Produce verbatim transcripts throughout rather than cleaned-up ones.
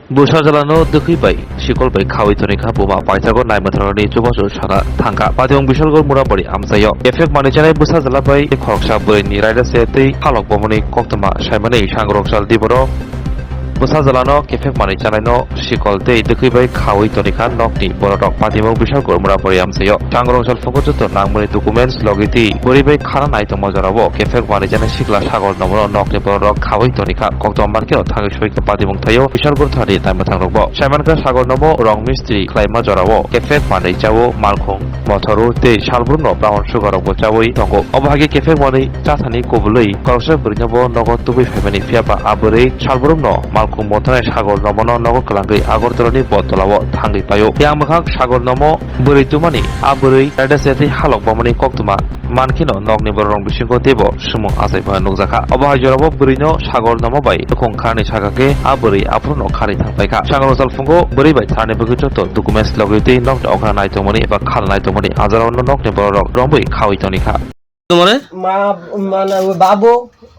Bwsa jalano dwkhwi bai sikol bai khawi tonikha buma paisago naimwthangni chubachu sana thangkha. Patimung Bishalgarh Murabari amchaio. Kefek manwi chanai bwsa jala bai khoroksa bwrwini raida se tei halok bomani koktwma saimani sangrok sal diboro bwsa jalano kefek manwi chanaino sikol tei dwkhwi bai khawi tonikha nokni bororok. Patimung Bishalgarh Murabari amchaio. Sangrok sal phokojoto nangmani documents logi tei bwrwi bai khana nai tongma jorao kefek manwi chanai sikla sagor nomono nokni bororok khawi tonikha. Koktwma mankhe thangwi soikha patimung thaio Bishalgarh thani naimwthangrokbo. Saimankha sagor nomo rong mistri khlaima jorao kefek manwi chao malkhung mothoro tei salbrumno brahon sugarokbo chawi tongo. Obo hai khe kefek manwi chathani kubulwi khoroksa bwrwinobo nogo tubui phaimani, phiyaba a bwrwi salbrumno malkhung mothonai sagor nomono nogo kwlangwi Agartalani botolao thangwi paio. Yang mwkhang sagor nomo bwrwi tumani a bwrwi raida se tei halok bomani koktwma mankheno nokni bororok bisingo teibo sumung achai phano nukjakha. Obo hai jorao bwrwino sagor nomo bai nukhung kharni saka khe a bwrwi aphuru no kharwi thangpaikha. Sangrok sal phungo bwrwi bai tharni bagwi joto documents logwi tei nokni okra nai tongmani eba khana nai tongmani ajarokno nokni bororok romwi khawi tongkha. তোমারে? মা, মানে ওই বাবু,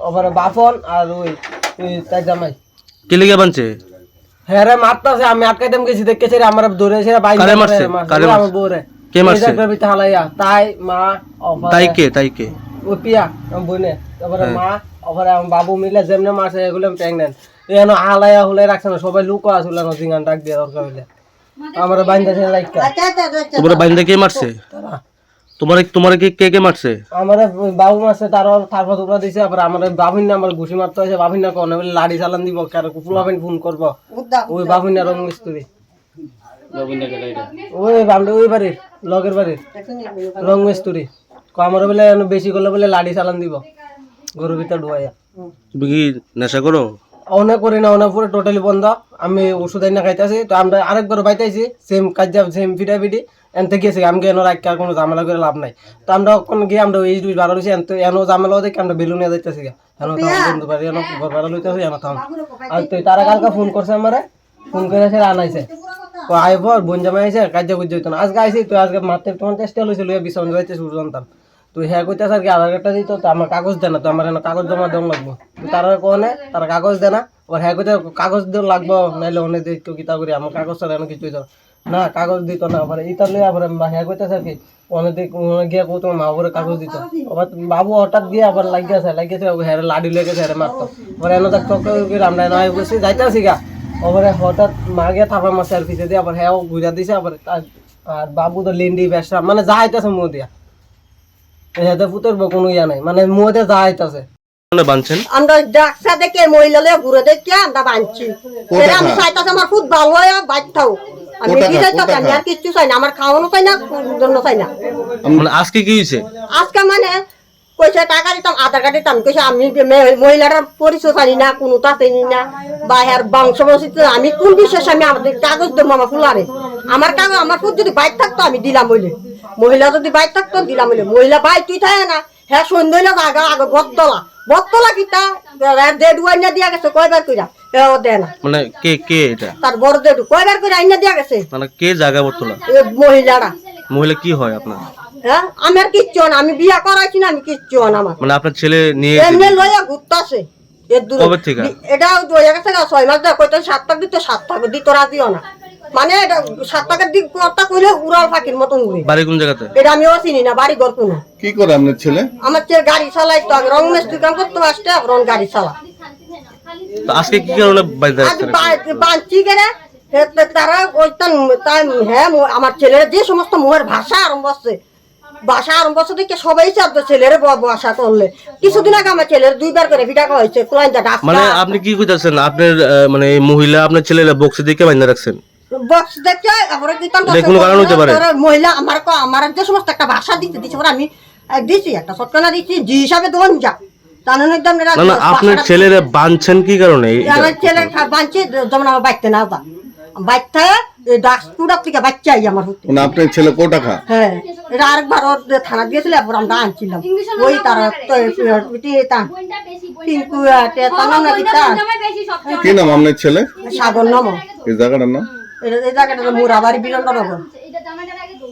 ওপরে বাপন আর ওই, ওই তার জামাই। কি লেগে বানছে? হ্যাঁ রে, মারতাছে, আমি আটকাইতাম গেছি, দেখতেছি রে, আমার ধরে এসে বাইন্ধা কারে ধরে মারছে? মারছে। কারে ওই আমার মারছে? বউরে। কে এই মারছে? জায়গার ভিতরে হালাইয়া, তাই, মা, ওপরে তাই কে? তাই কে? ওই পিয়া, আমার বোনে, তারপরে হ্যাঁ। মা, ওপরে আমার বাবু মিলে যেমনে মারছে, এগুলো আমি প্রেগনেন্ট। এ এনো হালাইয়া হুলাই রাখছে না, সবাই লুকো আসলে না, জিঙ্গান ডাক দিয়ে দরকার হইলে। আমার বাইন্দা ছিল লাইটটা। তোমার বাইন্দা কে মারছে? তারা। তোমার, তোমার কে, কে, কে মারছে? আমার বাবু মারছে, তারও থাপড়া টুপড়া দিছে, আবার আমার বাবুর না আমার ঘুষি মারতে হয়েছে, বাবুর না কোনো বলে লাড়ি চালান দিব, কারো ফুলাফাইন ফোন করবো। ওই বাবুর না রং মিস্ত্রি। ওই বামটা ওই বাড়ির, লগের বাড়ির। রং মিস্ত্রি। কো আমার বলে এনো বেশি করলে বলে লাড়ি চালান দিব। গরু ভিতরে ঢুকাইয়া। তুমি কি নেশা করো? অনেক করি না, অনেক পুরো টোটালি বন্ধ। আমি ওষুধ আইনা খাইতেছি, তো আমরা আরেকবার বাইতে আইছি, সেম কাজ, সেম ফিটা ফিটি, এনতে গেছে, আমি এনো রাখা কোনো ঝামেলা করে লাভ নাই। তো আমরা ওখানে গিয়ে আমরা এই দুই বারো রয়েছি, এনতে এনো ঝামেলা দেখে আমরা বেলুন নিয়ে যাইতেছি গা। এনো থাম বন্ধু বাড়ি, এনো ঘর ভাড়া লইতেছি, এনো থাম। আর তুই তারা কালকে ফোন করছে আমারে, ফোন করে এসে আনাইছে। তো আইবো, বোন জামাই আইছে, কাজে বুঝতে হইতো না। আজকে আইছি, তুই আজকে মারতে তোমার চেষ্টা লইছে, লইয়া বিশ্রাম যাইতে শুরু জানতাম। তো হ্যাঁ কইতাছে আর কি আধার কার্ডটা দিত, তো আমার কাগজ দেয় না, তো আমার এনে কাগজ জমা দেওয়া লাগবো। তো তারা কোনে, তারা কাগজ দেয় না, আবার হ্যাঁ কইতে কাগজ দেওয়া লাগবো, নাইলে অনেক দিক তো কিতা করি, আমার কাগজ ছাড়া এনে কিছু হইতো না। না, কাগজ দিত না, আবার ইটা লইয়া আবার মা হ্যাঁ কইতাছে আর কি, অনেক দিক, অনেক গিয়া কো তোমার মা বাবারে কাগজ দিত। আবার বাবু হঠাৎ গিয়ে আবার লাগিয়েছে, লাগিয়েছে, হ্যাঁ লাডি লেগেছে, হ্যাঁ মারতো। আবার এনে দেখ তোকে আমরা এনে আই বসে যাইতাছি গা, আবার হঠাৎ মা গিয়ে থাপড়া মারছে আর পিছে দিয়ে, আবার হ্যাঁ ঘুরা দিছে, আবার আর, আর বাবু তো লেন্ডি ব্যবসা, মানে যা আইতাছে মুখ দিয়া। এতে পুতর বউ কোনো ইয়া নাই, মানে মুখে যা আইতাছে। মানে বানছেন? আমরা ডাকসা দেখে মহিলা লয়ে ঘুরে দেখে আমরা বানছি। কোথায় এরা আমি খায়? চাইতাছি আমার খুব ভালো হয়, বাইর থাও। আমি কোথায় বিদায় খায়? তো কোথায় চাই না, খায়? আর কিচ্ছু চাই না, আমার খাওয়ানো চাই না, জন্য চাই না। মানে আজকে কি হয়েছে? আজকে মানে কইছে টাকা দিতাম, আধার কার্ড দিতাম, কইছে আমি যে মে-, মহিলাটার পরিচয় জানি না, কোনোটা চিনি না, বা এর বংশ বংশিত আমি কোন বিশ্বাসে আমি আমাদের কাগজ দেবো আমার ফুলারে? আমার কাগজ, আমার ফুল যদি বাইর থাকতো আমি দিলাম হইলে, মহিলা যদি বাইর থাকতো দিলাম হইলে, মহিলা বাইর তুই থাকে না। হ্যাঁ, সন্ধ্যা হইলে আগে, আগে বটতলা। বটতলা কিতা? এর দেড় ওয়াইনা দিয়া গেছে, কয়বার কইরা? এও দেয় না। মানে কে, কে এটা? তার বড় দেড় কয়বার কইরা আইনা দিয়া গেছে? মানে কে জায়গা বটতলা? এ মহিলারা। মহিলা কি হয় আপনার? হ্যাঁ? আমি আর কিচ্ছু না, আমি বিয়া করাইছি না, আমি কিচ্ছু না আমার। মানে আপনার ছেলে নিয়ে এমনি লইয়া ঘুরতাছে। এর দূরে। কবে থেকে? বি-, এটা ওই হয়ে গেছে না, ছয় মাস ধরে কইতো সাত টাকা দিত, সাত টাকা দিত রাজিও না। মানে এটা সাত টাকার দিক কথা কইলে উড়াল ফাঁকির মতন উড়ে। বাড়ি কোন জায়গাতে? এটা আমিও চিনি না, বাড়ি ঘর কোনো। কি করে আপনার ছেলে? আমার ছেলে গাড়ি চালাইতো, আগে রং মিস্ত্রি কাম করতো, আসতে এখন গাড়ি চালা। তো আজকে কি কারণে বাইরে আজ রাখছেন? বা-, বাঁচি গেলে, হে, তে-, তারা ওই তান, তান, হ্যাঁ, মো-, আমার ছেলের যে সমস্ত মুখের ভাষা আরম্ভ হচ্ছে, ভাষা আরম্ভ হচ্ছে দেখে সবাই চাপ তো ছেলের ব-, ভাষা করলে। কিছুদিন আগে আমার ছেলের দুইবার করে ফিটা খাওয়া হয়েছে, কুলাইন্দা ডাক্তার। মানে আপনি কি কইতাছেন? আপনার, আহ, মানে এই মহিলা আপনার ছেলেরা বক্সে দিয়ে বাইন্ধা রাখছেন? বক্স দেখে, তারপরে কি তার এটা কোনো কারণ হইতে পারে? তারপরে মহিলা আমার ক-, আমার যে সমস্ত একটা ভাষা দিতে দিছে, ওরা আমি, আহ, দিছি, একটা সটকানা দিছি, জি হিসাবে দোন যা। তাহলে একদম এরা না, না, আপনার ভাষাটা ছেলেরা বানছেন কি কারণে? এই আমার ছেলে খা-, বানছে, যেমন আমার বাইতে না যা। বাইতে, এই ডাক্তার থেকে বাচ্চা আই আমার হতে। মানে আপনার ছেলে কোটা খা? হ্যাঁ, এটা আরেকবার ওর থানা দিয়েছিল, এরপর আমরা আনছিলাম। ওই তারা তো, এ, এ, এ, তা, পিঙ্কু, এ, তে, তার নাম নাকি তা? কি নাম আপনার ছেলে? সাগর নাম। এই জায়গাটার নাম? এটা, এই জায়গাটা হলো মুরাবাড়ি, বিরলনগর।